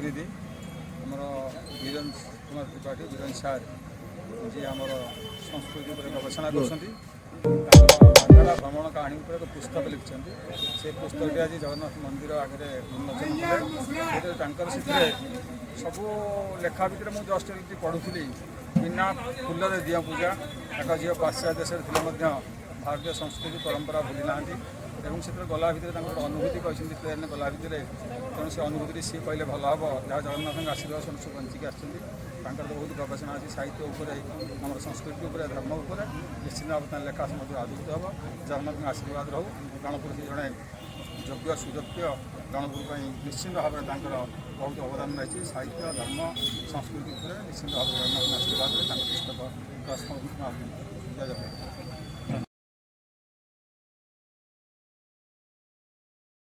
ପ୍ରତିନିଧି ଆମର ବିରଞ୍ଚି କୁମାର ତ୍ରିପାଠୀ, ବିରଞ୍ଚି ସାର୍, ଯିଏ ଆମର ସଂସ୍କୃତି ଉପରେ ଗବେଷଣା କରୁଛନ୍ତି, ତାଙ୍କର କାନାଡ଼ା ଭ୍ରମଣ କାହାଣୀ ଉପରେ ଏକ ପୁସ୍ତକ ଲେଖିଛନ୍ତି। ସେ ପୁସ୍ତକଟି ଆଜି ଜଗନ୍ନାଥ ମନ୍ଦିର ଆଗରେ ଉନ୍ମୋଚନ କଲେ। ସେଥିରେ ତାଙ୍କର ସେଥିରେ ସବୁ ଲେଖା ଭିତରେ ମୁଁ ଜଷ୍ଟ ଏମିତି ପଢ଼ୁଥିଲି, ବିନା ଫୁଲରେ ଦିଅଁ ପୂଜା। ତାଙ୍କ ଝିଅ ପାଶ୍ଚାତ୍ୟ ଦେଶରେ ଥିଲେ ମଧ୍ୟ ଭାରତୀୟ ସଂସ୍କୃତି ପରମ୍ପରା ଭୁଲି ନାହାନ୍ତି ଏବଂ ସେଥିରେ ଗଲା ଭିତରେ ତାଙ୍କର ଗୋଟେ ଅନୁଭୂତି କହିଛନ୍ତି ଟ୍ରେନ୍ରେ ଗଲା ଭିତରେ। ତେଣୁ ସେ ଅନୁଭୂତିଟି ସିଏ କହିଲେ ଭଲ ହେବ। ଯାହା ଜଗନ୍ନାଥଙ୍କ ଆଶୀର୍ବାଦ ସବୁ ବଞ୍ଚିକି ଆସିଛନ୍ତି। ତାଙ୍କର ତ ବହୁତ ଗବେଷଣା ଅଛି ସାହିତ୍ୟ ଉପରେ, ଆମର ସଂସ୍କୃତି ଉପରେ, ଧର୍ମ ଉପରେ। ନିଶ୍ଚିତ ଭାବରେ ତାଙ୍କ ଲେଖା ମଧ୍ୟ ଆଦୃତ ହେବ। ଜଗନ୍ନାଥଙ୍କ ଆଶୀର୍ବାଦ ରହୁ। ରଣପୁର ସେ ଜଣେ ଯୋଗ୍ୟ ସୁଯୋଗ୍ୟ। ରଣପୁର ପାଇଁ ନିଶ୍ଚିତ ଭାବରେ ତାଙ୍କର ବହୁତ ଅବଦାନ ରହିଛି ସାହିତ୍ୟ, ଧର୍ମ, ସଂସ୍କୃତି ଉପରେ। ନିଶ୍ଚିତ ଭାବରେ ଜଗନ୍ନାଥଙ୍କ ଆଶୀର୍ବାଦରେ ତାଙ୍କ ପୁସ୍ତକ ଜୟ ଜଗନ୍ନାଥ।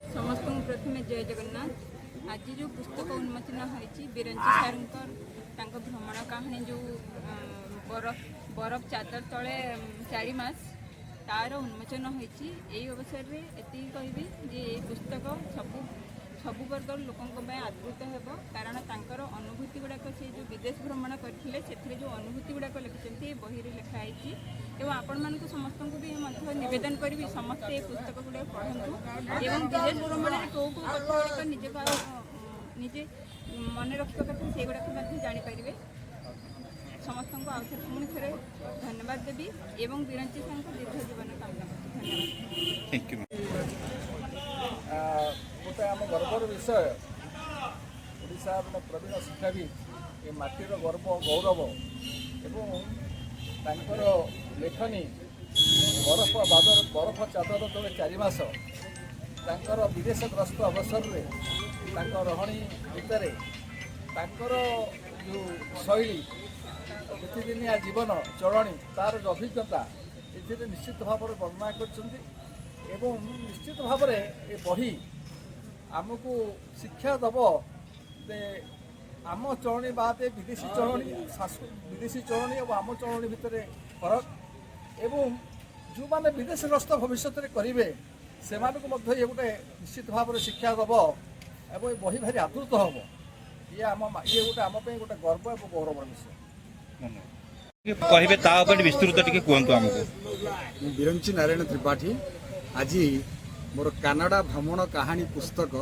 ସମସ୍ତଙ୍କୁ ପ୍ରଥମେ ଜୟ ଜଗନ୍ନାଥ। ଆଜି ଯେଉଁ ପୁସ୍ତକ ଉନ୍ମୋଚନ ହୋଇଛି ବିରଞ୍ଚି ସାର୍ଙ୍କର, ତାଙ୍କ ଭ୍ରମଣ କାହାଣୀ ଯେଉଁ ବରଫ ଚାଦର ତଳେ 4 ମାସ, ତାର ଉନ୍ମୋଚନ ହୋଇଛି। ଏହି ଅବସରରେ ଏତିକି କହିବି ଯେ ଏହି ପୁସ୍ତକ ସବୁ ସବୁ ବର୍ଗର ଲୋକଙ୍କ ପାଇଁ ଆଦୃତ ହେବ, କାରଣ ତାଙ୍କର ଅନୁଭୂତି ଗୁଡ଼ାକ, ସେ ଯେଉଁ ବିଦେଶ ଭ୍ରମଣ କରିଥିଲେ, ସେଥିରେ ଯେଉଁ ଅନୁଭୂତି ଗୁଡ଼ାକ ଲେଖିଛନ୍ତି, ଏ ବହିରେ ଲେଖା ହେଇଛି। ଏବଂ ଆପଣମାନଙ୍କୁ ସମସ୍ତଙ୍କୁ ବି ମଧ୍ୟ ନିବେଦନ କରିବି, ସମସ୍ତେ ଏ ପୁସ୍ତକ ଗୁଡ଼ାକ ପଢ଼ନ୍ତୁ ଏବଂ ବିଦେଶ ଭ୍ରମଣରେ କେଉଁ କେଉଁ କଥା ଗୁଡ଼ିକ ନିଜକୁ ଆଉ ନିଜେ ମନେ ରଖିବା କଥା, ସେଇଗୁଡ଼ାକ ମଧ୍ୟ ଜାଣିପାରିବେ। ସମସ୍ତଙ୍କୁ ଆଉ ଥରେ ପୁଣି ଥରେ ଧନ୍ୟବାଦ ଦେବି ଏବଂ ବିରଞ୍ଚି ସାର୍ଙ୍କ ଦୀର୍ଘ ଜୀବନ କାମନା କରୁଛି। ଧନ୍ୟବାଦ। Thank you. ଗୋଟେ ଆମ ଗର୍ବର ବିଷୟ, ଓଡ଼ିଶାର ଗୋଟେ ପ୍ରବୀଣ ଶିକ୍ଷାବିତ୍, ଏ ମାଟିର ଗର୍ବ ଗୌରବ ଏବଂ ତାଙ୍କର ଲେଖନୀ ବରଫ ବାଦର ବରଫ ଚାଦର ତଳେ 4 ମାସ, ତାଙ୍କର ବିଦେଶ ଗ୍ରସ୍ତ ଅବସରରେ ତାଙ୍କ ରହଣି ଭିତରେ ତାଙ୍କର ଯେଉଁ ଶୈଳୀ, ନିତିଦିନିଆ ଜୀବନ ଚଳଣି, ତାର ଯେଉଁ ଅଭିଜ୍ଞତା ଏଥିରେ ନିଶ୍ଚିତ ଭାବରେ ବର୍ଣ୍ଣନା କରିଛନ୍ତି। ଏବଂ ନିଶ୍ଚିତ ଭାବରେ ଏ ବହି ଆମକୁ ଶିକ୍ଷା ଦେବ ଯେ ଆମ ଚଳଣି ବାଦେ ବିଦେଶୀ ଚଳଣି, ବିଦେଶୀ ଚଳଣି ଏବଂ ଆମ ଚଳଣି ଭିତରେ ଫରକ। ଏବଂ ଯେଉଁମାନେ ବିଦେଶ ଗସ୍ତ ଭବିଷ୍ୟତରେ କରିବେ, ସେମାନଙ୍କୁ ମଧ୍ୟ ଇଏ ଗୋଟେ ନିଶ୍ଚିତ ଭାବରେ ଶିକ୍ଷା ଦେବ ଏବଂ ଏ ବହି ଭାରି ଆଦୃତ ହେବ। ଇଏ ଗୋଟେ ଆମ ପାଇଁ ଗୋଟେ ଗର୍ବ ଏବଂ ଗୌରବର ବିଷୟ। ଧନ୍ୟବାଦ। କହିବେ ତା ଉପରେ ବିସ୍ତୃତ ଟିକେ କୁହନ୍ତୁ ଆମକୁ। ମୁଁ ବିରଞ୍ଚି ନାରାୟଣ ତ୍ରିପାଠୀ। ଆଜି ମୋର କାନାଡ଼ା ଭ୍ରମଣ କାହାଣୀ ପୁସ୍ତକ,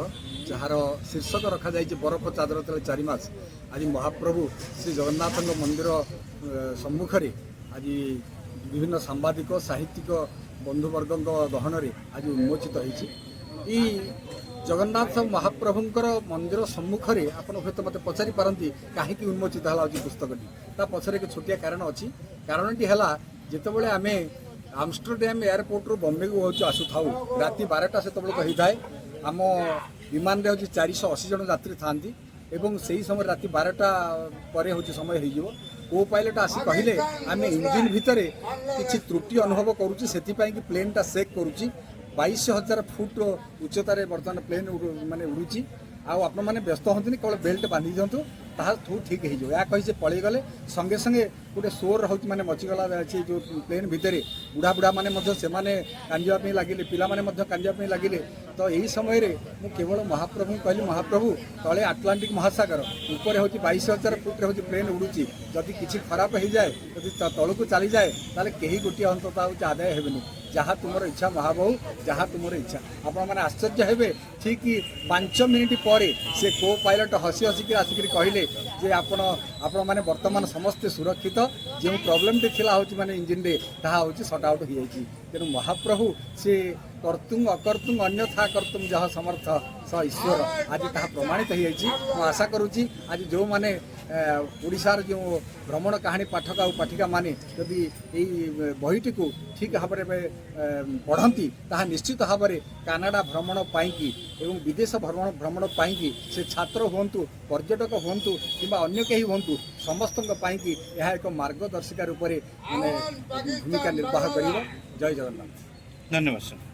ଯାହାର ଶୀର୍ଷକ ରଖାଯାଇଛି ବରଫ ଚାଦର ତଳେ 4 ମାସ, ଆଜି ମହାପ୍ରଭୁ ଶ୍ରୀ ଜଗନ୍ନାଥଙ୍କ ମନ୍ଦିର ସମ୍ମୁଖରେ ଆଜି ବିଭିନ୍ନ ସାମ୍ବାଦିକ, ସାହିତ୍ୟିକ ବନ୍ଧୁବର୍ଗଙ୍କ ଗହଣରେ ଆଜି ଉନ୍ମୋଚିତ ହୋଇଛି। ଏଇ ଜଗନ୍ନାଥ ମହାପ୍ରଭୁଙ୍କର ମନ୍ଦିର ସମ୍ମୁଖରେ ଆପଣ ହୁଏତ ମୋତେ ପଚାରି ପାରନ୍ତି, କାହିଁକି ଉନ୍ମୋଚିତ ହେଲା ଆଜି ପୁସ୍ତକଟି? ତା ପଛରେ ଏକ ଛୋଟିଆ କାରଣ ଅଛି। କାରଣଟି ହେଲା, ଯେତେବେଳେ ଆମେ ଆମଷ୍ଟରଡ୍ୟାମ୍ ଏୟାରପୋର୍ଟରୁ ବମ୍ବେକୁ ହେଉଛି ଆସୁଥାଉ, ରାତି 12ଟା ସେତେବେଳକୁ ହେଇଥାଏ। ଆମ ବିମାନରେ ହେଉଛି 480 ଜଣ ଯାତ୍ରୀ ଥାଆନ୍ତି ଏବଂ ସେହି ସମୟରେ ରାତି 12ଟା ପରେ ହେଉଛି ସମୟ ହେଇଯିବ। କୋ ପାଇଲଟ୍ ଆସି କହିଲେ, ଆମେ ଇଞ୍ଜିନ୍ ଭିତରେ କିଛି ତ୍ରୁଟି ଅନୁଭବ କରୁଛୁ, ସେଥିପାଇଁ କି ପ୍ଲେନ୍ଟା ସେକ୍ କରୁଛି। 22,000 ଫୁଟ ଉଚ୍ଚତାରେ ବର୍ତ୍ତମାନ ପ୍ଲେନ୍ ମାନେ ଉଡ଼ୁଛି। ଆଉ ଆପଣମାନେ ବ୍ୟସ୍ତ ହୁଅନ୍ତୁନି, କେବଳ ବେଲ୍ଟ ବାନ୍ଧି ଦିଅନ୍ତୁ, ତାହା ସବୁ ଠିକ୍ ହେଇଯିବ। ଏହା କହି ସେ ପଳେଇଗଲେ। ସଙ୍ଗେ ସଙ୍ଗେ ଗୋଟେ ସୋର ହେଉଛି ମାନେ ମଚିଗଲା ସେ ଯେଉଁ ପ୍ଲେନ୍ ଭିତରେ। ବୁଢ଼ା ବୁଢ଼ାମାନେ ମଧ୍ୟ ସେମାନେ କାନ୍ଦିବା ପାଇଁ ଲାଗିଲେ, ପିଲାମାନେ ମଧ୍ୟ କାନ୍ଦିବା ପାଇଁ ଲାଗିଲେ। ତ ଏହି ସମୟରେ ମୁଁ କେବଳ ମହାପ୍ରଭୁଙ୍କୁ କହିଲି, ମହାପ୍ରଭୁ, ତଳେ ଆଟଲାଣ୍ଟିକ୍ ମହାସାଗର, ଉପରେ ହେଉଛି 22,000 ଫୁଟରେ ହେଉଛି ପ୍ଲେନ୍ ଉଡ଼ୁଛି। ଯଦି କିଛି ଖରାପ ହେଇଯାଏ, ଯଦି ତଳକୁ ଚାଲିଯାଏ, ତାହେଲେ କେହି ଗୋଟିଏ ଅନ୍ତତଃ ହେଉଛି ଆଦାୟ ହେବେନି। ଯାହା ତୁମର ଇଚ୍ଛା ମହାବାହୁ, ଯାହା ତୁମର ଇଚ୍ଛା। ଆପଣମାନେ ଆଶ୍ଚର୍ଯ୍ୟ ହେବେ, ଠିକ୍ 5 ମିନିଟ୍ ପରେ ସେ କୋ ପାଇଲଟ୍ ହସି ହସିକି ଆସିକିରି କହିଲେ ଯେ ଆପଣମାନେ ବର୍ତ୍ତମାନ ସମସ୍ତେ ସୁରକ୍ଷିତ। ଯେଉଁ ପ୍ରୋବ୍ଲେମଟି ଥିଲା ହେଉଛି ମାନେ ଇଞ୍ଜିନରେ, ତାହା ହେଉଛି ସର୍ଟ ଆଉଟ୍ ହେଇଯାଇଛି। ତେଣୁ ମହାପ୍ରଭୁ ସେ କର୍ତ୍ତୁଂ ଅକର୍ତ୍ତୁଂ ଅନ୍ୟଥା କର୍ତ୍ତୁଂ ଯଃ ସମର୍ଥ ସ ଈଶ୍ୱର, ଆଜି ତାହା ପ୍ରମାଣିତ ହେଇଯାଇଛି। ମୁଁ ଆଶା କରୁଛି, ଆଜି ଯେଉଁମାନେ ଓଡ଼ିଶାର ଯେଉଁ ଭ୍ରମଣ କାହାଣୀ ପାଠକ ଆଉ ପାଠିକାମାନେ ଯଦି ଏଇ ବହିଟିକୁ ଠିକ୍ ଭାବରେ ପଢ଼ନ୍ତି, ତାହା ନିଶ୍ଚିତ ଭାବରେ କାନାଡ଼ା ଭ୍ରମଣ ପାଇଁକି ଏବଂ ବିଦେଶ ଭ୍ରମଣ ପାଇଁକି, ସେ ଛାତ୍ର ହୁଅନ୍ତୁ, ପର୍ଯ୍ୟଟକ ହୁଅନ୍ତୁ କିମ୍ବା ଅନ୍ୟ କେହି ହୁଅନ୍ତୁ, ସମସ୍ତଙ୍କ ପାଇଁକି ଏହା ଏକ ମାର୍ଗଦର୍ଶିକା ରୂପରେ ମାନେ ଭୂମିକା ନିର୍ବାହ କରିବ। ଜୟ ଜଗନ୍ନାଥ। ଧନ୍ୟବାଦ ସାର୍।